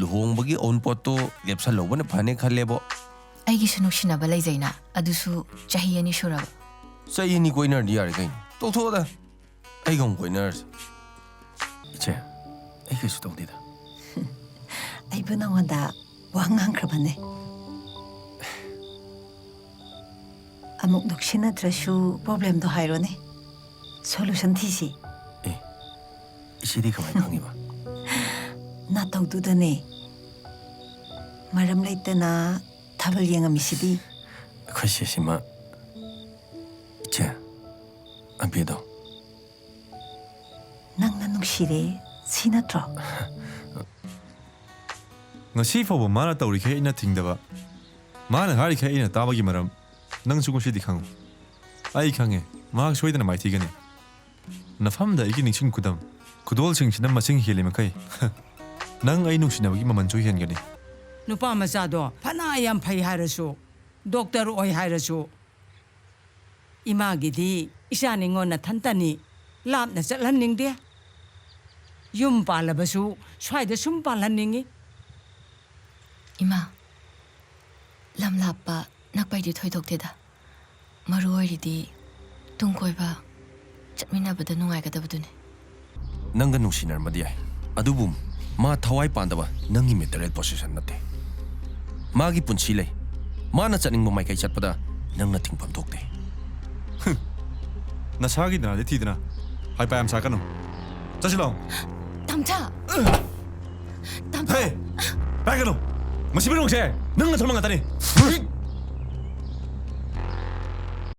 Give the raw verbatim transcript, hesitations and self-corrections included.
ꯂꯨꯍꯣꯡꯕꯒꯤ ꯑꯎꯟꯄꯣꯠꯇꯣ ꯂꯦꯞꯁꯜꯍꯧꯕꯅ ꯐꯅꯤ ꯈꯜꯂꯦꯕꯣ꯫ ꯑꯩꯒꯤꯁꯨ ꯅꯨꯡꯁꯤꯅꯕ ꯂꯩꯖꯩꯅ, ꯑꯗꯨꯁꯨ ꯆꯍꯤ ꯑꯅꯤ ꯁꯨꯔꯕ꯫ ꯆꯍꯤ ꯑꯅꯤ ꯀꯣꯏꯅꯔꯗꯤ ꯌꯥꯔꯦ ꯀꯩꯅꯣ꯫ ꯇꯣꯛꯊꯣꯛꯑꯣꯗ꯫ ꯑꯩꯒ ꯑꯃꯨꯛ ꯀꯣꯏꯅꯔꯁꯤ꯫ ꯏꯆꯦ, ꯑꯩ ꯀꯩꯁꯨ ꯇꯧꯗꯦꯗ꯫ ꯑꯩꯕꯨ ꯅꯉꯣꯟꯗ ꯋꯥ ꯉꯥꯡꯈ꯭ꯔꯕꯅꯦ꯫ ꯑꯃꯨꯛ ꯅꯨꯡꯁꯤꯅꯗ꯭ꯔꯁꯨ problemꯗꯣ ꯍꯥꯏꯔꯣꯅꯦ, solution ꯊꯤꯁꯤ꯫ ꯏꯆꯦꯗꯤ ꯀꯃꯥꯏꯅ ꯈꯪꯉꯤꯕ? ꯅꯥꯇꯧꯗꯨꯗꯅꯦ꯫ ꯃꯔꯝ ꯂꯩꯇꯅ ꯊꯥꯕꯜ ꯌꯦꯡꯉꯝꯃꯤꯁꯤꯗꯤ꯫ ꯑꯩꯈꯣꯏ ꯆꯦꯁꯤꯃ꯫ ꯏꯆꯦ, ꯑꯕꯦꯗꯣ꯫ ꯅꯪꯅ ꯅꯨꯡꯁꯤꯔꯦ, ꯁꯤ ꯅꯠꯇ꯭ꯔꯣ? ꯉꯁꯤ ꯐꯥꯎꯕ ꯃꯥꯅ ꯇꯧꯔꯤꯈꯩ ꯑꯩꯅ ꯊꯤꯡꯗꯕ, ꯃꯥꯅ ꯍꯥꯏꯔꯤꯈꯩ ꯑꯩꯅ ꯇꯥꯕꯒꯤ ꯃꯔꯝ ꯅꯪꯁꯨ ꯉꯁꯤꯗꯤ ꯈꯪꯉꯨ꯫ ꯑꯩ ꯈꯪꯉꯦ, ꯃꯍꯥꯛ ꯁꯣꯏꯗꯅ ꯃꯥꯏꯊꯤꯒꯅꯤ꯫ ꯅꯐꯝꯗ ꯑꯩꯒꯤ ꯅꯤꯡꯁꯤꯡ ꯈꯨꯗꯝ, ꯈꯨꯗꯣꯜꯁꯤꯡꯁꯤꯅ ꯃꯁꯤꯡ ꯍꯦꯜꯂꯤ ꯃꯈꯩ, ꯅꯪ ꯑꯩ ꯅꯨꯡꯁꯤꯅꯕꯒꯤ ꯃꯃꯜꯁꯨ ꯍꯦꯟꯒꯅꯤ꯫ ꯅꯨꯄꯥ ꯃꯆꯥꯗꯣ ꯐꯅ ꯌꯥꯝ ꯐꯩ ꯍꯥꯏꯔꯁꯨ, doctor ꯑꯣꯏ ꯍꯥꯏꯔꯁꯨ, ꯏꯃꯥꯒꯤꯗꯤ ꯏꯆꯥ ꯅꯤꯉꯣꯜ ꯅꯊꯟꯇꯅꯤ, ꯂꯥꯞꯅ ꯆꯠꯍꯟꯅꯤꯡꯗꯦ꯫ ꯌꯨꯝ ꯄꯥꯜꯂꯕꯁꯨ ꯁ꯭ꯋꯥꯏꯗ ꯁꯨꯝ ꯄꯥꯜꯍꯟꯅꯤꯡꯉꯤ꯫ ꯏꯃꯥ, ꯂꯝ ꯂꯥꯞꯄ ꯅꯛꯄꯩꯗꯤ ꯊꯣꯏꯗꯣꯛꯇꯦꯗ꯫ ꯃꯔꯨ ꯑꯣꯏꯔꯤꯗꯤ ꯇꯨꯡ ꯀꯣꯏꯕ ꯆꯠꯃꯤꯟꯅꯕꯗ ꯅꯨꯡꯉꯥꯏꯒꯗꯕꯗꯨꯅꯤ꯫ ꯅꯪꯒ ꯅꯨꯡꯁꯤꯅꯔꯝꯕꯗꯤ ꯌꯥꯏ, ꯑꯗꯨꯕꯨ ꯃꯥ ꯊꯋꯥꯏ ꯄꯥꯟꯗꯕ ꯅꯪꯒꯤ material possession ꯅꯠꯇꯦ꯫ ꯃꯥꯒꯤ ꯄꯨꯟꯁꯤ ꯂꯩ꯫ ꯃꯥꯅ ꯆꯠꯅꯤꯡꯕ ꯃꯥꯏꯀꯩ ꯆꯠꯄꯗ ꯅꯪꯅ ꯊꯤꯡꯐꯝ ꯊꯣꯛꯇꯦ꯫ ꯅꯁꯥꯒꯤ ꯅꯥꯗꯤ ꯊꯤꯗꯅ ꯍꯥꯏꯄꯥ ꯌꯥꯝ ꯁꯥꯀꯅꯨ꯫ ꯆꯠꯁꯤ ꯂꯥꯛꯑꯣ꯫ ꯇꯝꯆꯥ! ꯇꯝꯆꯥ! ꯍꯦ! ꯄꯥꯏꯒꯅꯨ! ꯃꯁꯤ ꯄꯨꯝꯅꯃꯛꯁꯦ ꯅꯪꯅ ꯊꯣꯛꯍꯟꯕ ꯉꯥꯛꯇꯅꯤ꯫